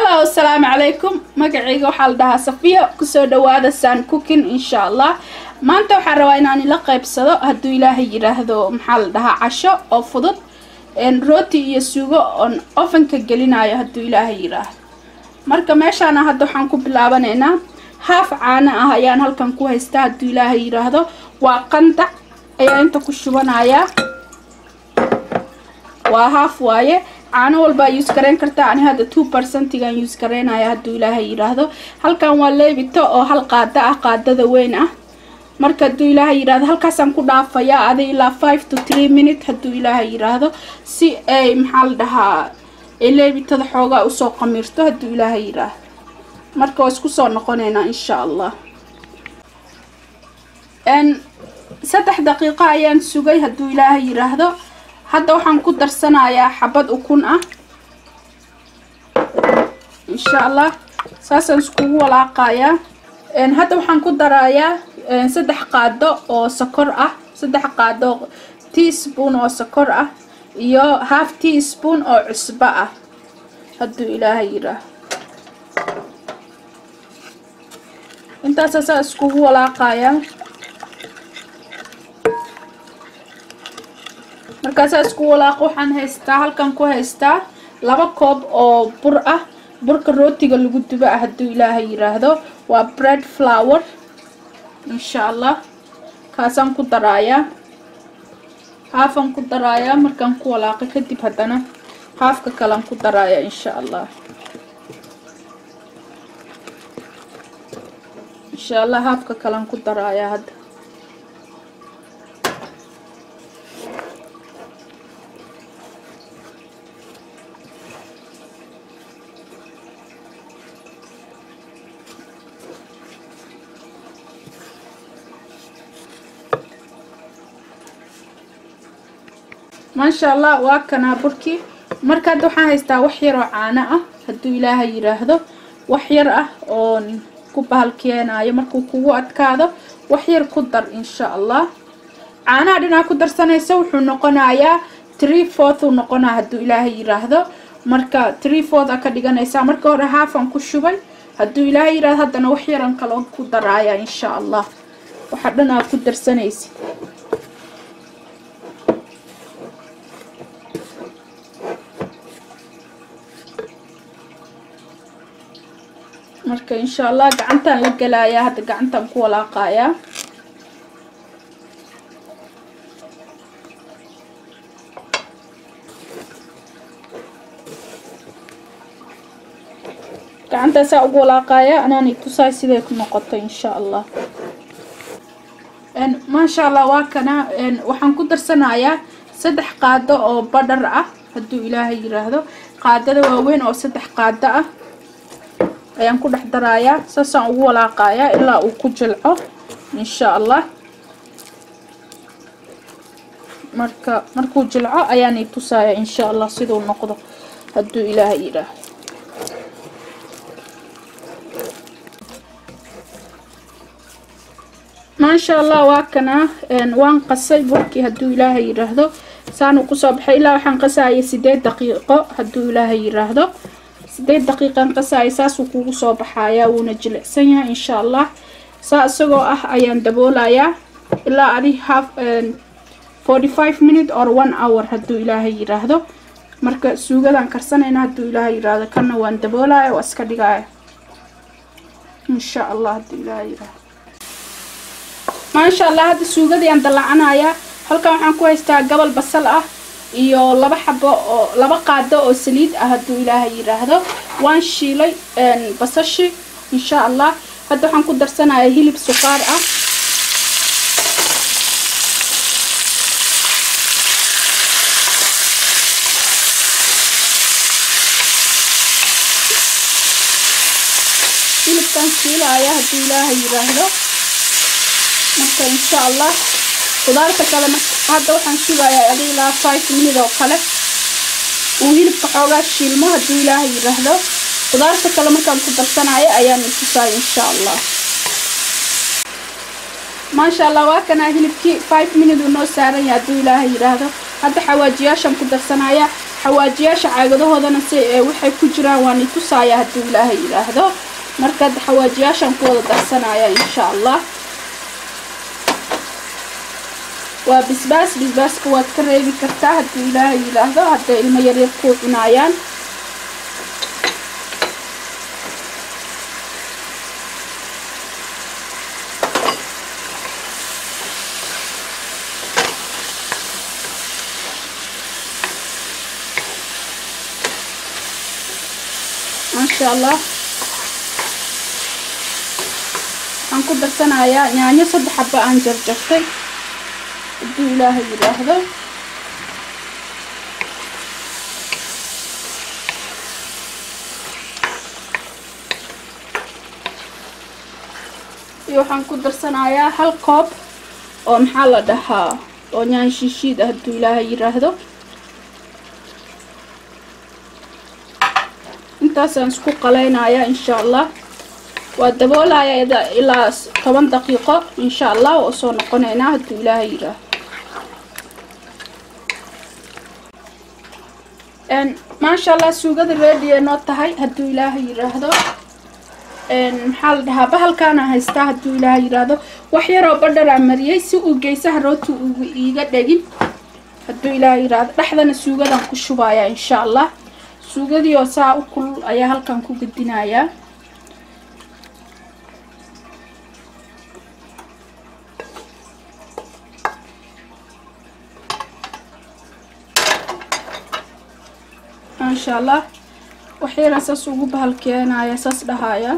Hello, assalaamu calaykum. Magacayga waxaa la dhahaa Safiya. Kusoo dhawaada San Cooking insha Allah. Maanta waxaan rabaa inaan ila qaybsado, hadduu Ilaahay yiraahdo, maxaa la dhahaa, casho oo fudud, rooti iyo suugo oon ovenka gelinayo, hadduu Ilaahay yiraahdo. Marka meeshaana hadda waxaan ku bilaabanaynaa haaf caano ah ayaan halkan ku haystaa, hadduu Ilaahay yiraahdo. Waa qandac ayaa inta ku shubanayaa, waa haaf waaye. Caano walbaa use gareyn kartaa, ani hadda 2%-gan use gareynaya, hadduu Ilaahay yiraahdo. Halkan waa leebito oo hal qaado ah, qaadada weyn ah. Marka hadduu Ilaahay yiraahdo, halkaasaan ku dhaafayaa adi ilaa 5 to 3 minute, hadduu Ilaahay yiraahdo, si ay, maxaa la dhahaa, ay leebitada xoogaa usoo qamiirto, hadduu Ilaahay yiraahdo. Marka waa isku soo noqoneynaa insha Allah. 3 daqiiqo ayaan sugay, hadduu Ilaahay yiraahdo. Hadda waxaan ku darsanayaa xabad ukun ah insha Allah. Saasaan iskugu walaaqayaa. Hadda waxaan ku darayaa 3 qaado oo sokor ah, 3 qaado teaspoon oo sokor ah iyo half teaspoon oo cusbo ah, hadduu Ilaahay yiraahdo. Intaasaa saa iskugu walaaqayaa. Markaasaa isku walaaqo, waxaan haystaa, halkan ku haystaa 2 koob oo bur ah, burka rootiga lagu dubo ah, hadduu Ilaahay yiraahdo. Waa bread flour insha Allah. Kaasaan ku daraayaa, haafaan ku daraayaa. Markaan ku walaaqo kadib, haddana haafka kalean ku daraaya insha Allah. Insha Allah haafka kalean ku daraayaa hadda. Maasha Allah, waa kanaa burkii. Marka hadda waxaan haystaa wax yar oo caano ah, hadduu Ilaahay yiraahdo, wax yar ah oon ku bahalkeenayo. Markuu kugu adkaado, wax yar ku dar insha Allah. Caanaha dhinaa ku darsanaysa wuxuu noqonayaa 3/4 uu noqonaa, hadduu Ilaahay yiraahdo. Marka 3/4 a ka dhiganaysaa. Marka hore haafan ku shubay, hadduu Ilaahay yiraahdo. Haddana wax yaran kaloo ku daraaya insha Allah. Waxa dhan aa ku darsanaysid. Marka insha Allah gacantaan la gelayaa, hadda gacantaan ku walaaqayaa. Gacantaasaa ugu walaaqaya, anaanay tusaay siday ku noqoto insha Allah. Maasha Allah, waa kana. Waxaan ku darsanayaa 3 qaado oo butter ah, hadduu Ilaahay yiraahdo. Qaadada waaweyn oo 3 qaado ah ayaan ku dhex darayaa. Saasaan ugu walaaqayaa ilaa uu ku jilco insha Allah. Marka markuu jilco ayaanay tusaaya insha Allah siduu noqdo, hadduu Ilaahay yidhaahdo. Maasha Allah, waa kana. Waan qasay burkii, hadduu Ilaahay yidhaahdo. Saanuu kusoo baxay. Ilaa waxaan qasaya 8 daqiiqo, hadduu Ilaahay yidhaahdo. 8 daqiiqan qasaya, saasuu kugu soo baxayaa, wuuna jilicsan yahay insha Allah. Saa isagoo ah ayaan daboolayaa ilaa adi half 45 minute or one hour, hadduu Ilaahay yidhaahdo. Marka suugadaan karsanayna, hadduu Ilaahay yidhaahdo, kanna waan daboolaya, waa iska dhigaya insha Allah, hadduu Ilaahay yidhaahdo. Maasha Allah, hadda suugadii aan dallacanayaa. Halkan waxaan ku haystaa gabal basal ah iyo laba xabo oo 2 qaado oo saliid ah, hadduu Ilaahay yidhaahdo. Waan shiilay basashi insha Allah. Hadda waxaan ku darsanayaa hilib suqaar ah. Hilibkaan shiilaya, hadduu Ilaahay yidhaahdo. Marka insha Allah khudaarta kale hadda waxaan sugayaa adi ilaa 5 minute oo kale uu hilibka xoogaa shiilmo, hadduu Ilaahay yidhaahdo. Khudaarta kale markaan ku darsanayo ayaan itusaay insha Allah. Maasha Allah, waa kanaa hilibkii. 5 minute uu noo saaran yahay, hadduu Ilaahay yidhaahdo. Hadda xawaajiyaashaan ku darsanaya. Xawaajiyaasha caagadahoodana si waxay ku jiraan waan i tusaaya hadduu Ilaahay yidhaahdo. Marka hadda xawaajiyaashaan ku wada darsanaya insha Allah. Waa bisbaas, bisbaaska waad ka reebi kartaa hadduu Ilaahay yidhaahdo hadday ilmo yaryar kuu cunaayaan. Maasha Allah, waxaan ku darsanayaa yaanyo 3 xabo aan jarjartay hadduu Ilaahay yidhaahdo. Iyo waxaan ku darsanayaa 1 koob oo maxaa la dhahaa oo yaanyo shiishiid ah hadduu Ilaahay yidhaahdo. Intaasaan isku qalaynayaa insha Allah. Waa daboolaya ilaa 10 daqiiqo insha Allah, oo soo noqonaynaa hadduu Ilaahay yidhaahdo. Maasha Allah, suugada ready ay noo tahay hadduu Ilaahay yidhaahdo. Maxaa la dhahaa bahalkaana haystaa hadduu Ilaahay yidhaahdo. Wax yaroo badharaa mariyay si uu geesaha rooti ugu iiga dhegin hadduu Ilaahay yidhaahdo. Dhexdana suugadan ku shubayaa insha Allah. Suugadii oo saa u kulul ayaa halkan ku gedinayaa. Maasha Allah, wax yaraan saas ugu bahalkeenaya, saas dhahaya.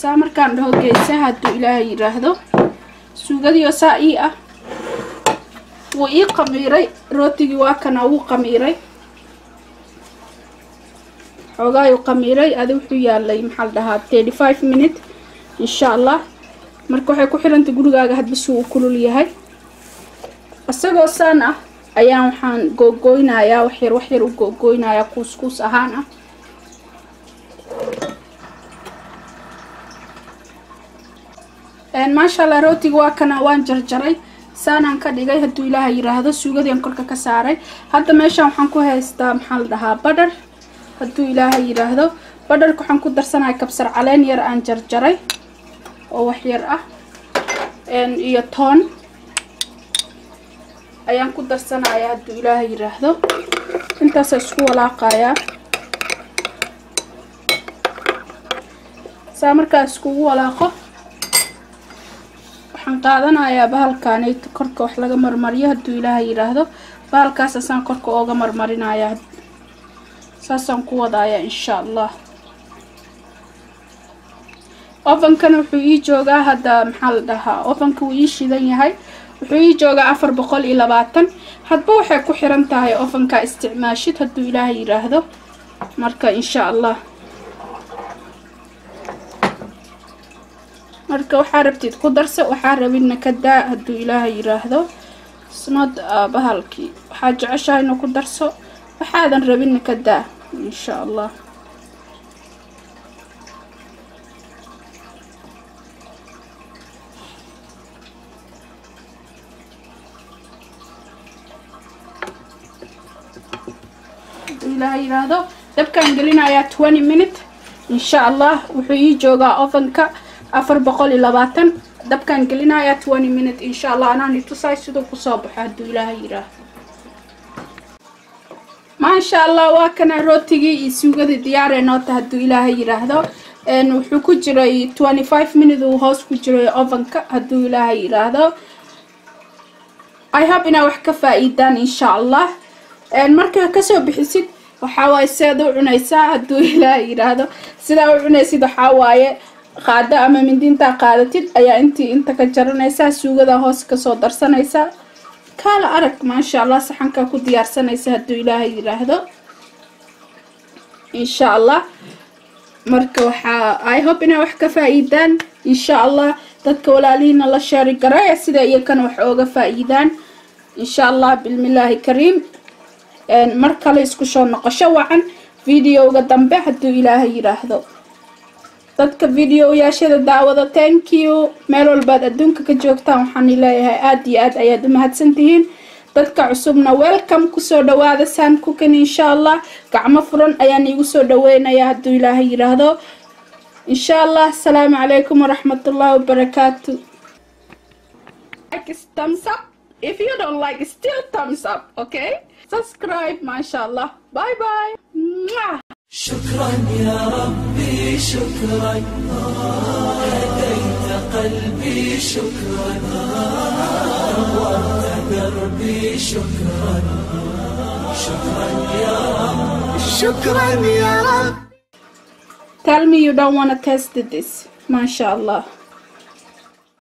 Saa markaan dhaho geesaha hadduu Ilaahay yidhaahdo, suugadii oo saa ii ah wuu ii qamiiray rootigii, waa kana wuu qamiiray, xoogaayuu qamiiray. Adi wuxuu yaalay maxaa la dhahaa 35 minute insha Allah. Marka waxay ku xirantay gurigaaga hadba suu u kulul yahay. Isagoo saan ah ayaan waxaan googoynayaa, wax yar wax yar u googoynayaa, kuuskuus ahaan ah. Maasha Allah, rootiga waa kana waan jarjaray, saanaan ka dhigay hadduu Ilaahay yidhaahdo. Suugadian korka ka saaray. Hadda meeshaan waxaan ku haystaa maxaa la dhahaa badhar hadduu Ilaahay yidhaahdo. Badharka waxaan ku darsanaya kabsar caleen yar aan jarjaray oo wax yar ah iyo toon ayaan ku darsanaya hadduu Ilaahay yidhaahdo. Intaasa isku walaaqayaa. Saa markaa iskugu walaaqo waxaan qaadanayaa bahalkaanayto korka wax laga marmariyo hadduu Ilaahay yidhaahdo. Bahalkaas asaan korka ooga marmarinayaa, saasaan ku wadaaya insha Allah. Ovenkana wuxuu ii joogaa hadda maxaa la dhahaa, ovenka wuu ii shidan yahay, wuxuu ii joogaa 420. Hadba waxay ku xiran tahay ovenka isticmaashid hadduu Ilaahay yidhaahdo. Marka insha Allah, marka waxaa rabtid ku darso, waxaa rabidna ka daa hadduu Ilaahay yidhaahdo. Snod bahalkii waxaa jeceshahayna ku darso, waxaadan rabidna ka daa insha Allah. Hadduu Ilaahay yidhaahdo dabkaan gelinayaa 20 minute insha Allah. Wuxuu ii joogaa ovenka 420, dabkaan gelinayaa 20 minute insha Allah. Anaan itusaay siduu kusoo baxo hadduu Ilaahay yidhaahdo. Maasha Allah, waa kana rootigii iyo suugadii diyaaree noota hadduu Ilaahay yidhaahdo. Wuxuu ku jiray 25 minute uu hoos ku jiray ovenka hadduu Ilaahay yidhaahdo. I hope inaa wax ka faa'iidaan insha Allah. Markaa kasoo bixisid waxaa waaye sidaad u cunaysaa hadduu Ilaahay yidhaahdo. Sidaa u cunaysid waxaa waaye qaado ama mindintaa qaadatid ayaa intii inta ka jaranaysaa, suugada hoos kasoo darsanaysaa, kaala arag maasha Allah, saxankaa ku diyaarsanaysa hadduu Ilaahay yidhaahdo insha Allah. Marka waxaa I hope inaa wax ka faa'iidaan insha Allah. Dadka walaalihiina la sheeri garaya sida iyakana wax ooga faa'iidaan insha Allah bilmillaahi kariim. Mar kale isku soo noqosho wacan videoga dambe hadduu Ilaahay yidhaahdo. Dadka videoyaashada daawada, thank you. Meel walbaad adduunka ka joogtaan, waxaan leeyahay aada iyo aad ayaad u mahadsantihiin. Dadka cusubna welcome, kusoo dhawaada Saan Cooking. Insha Allah gacmo furan ayaan iigu soo dhaweynayaa hadduu Ilaahay yidhaahdo, insha Allah. Asalaamu calaykum waraxmatullahi wabarakaatu. Like, thumbs up. If you don't like, still thumbs up. Okay, subscribe. Mashallah, bye bye. Mwah. شكرا يا ربي، شكرا، هديت قلبي، شكرا، نورت دربي، شكرا، شكرا يا رب، شكرا يا رب. Tell me you don't want to taste this. MashaAllah.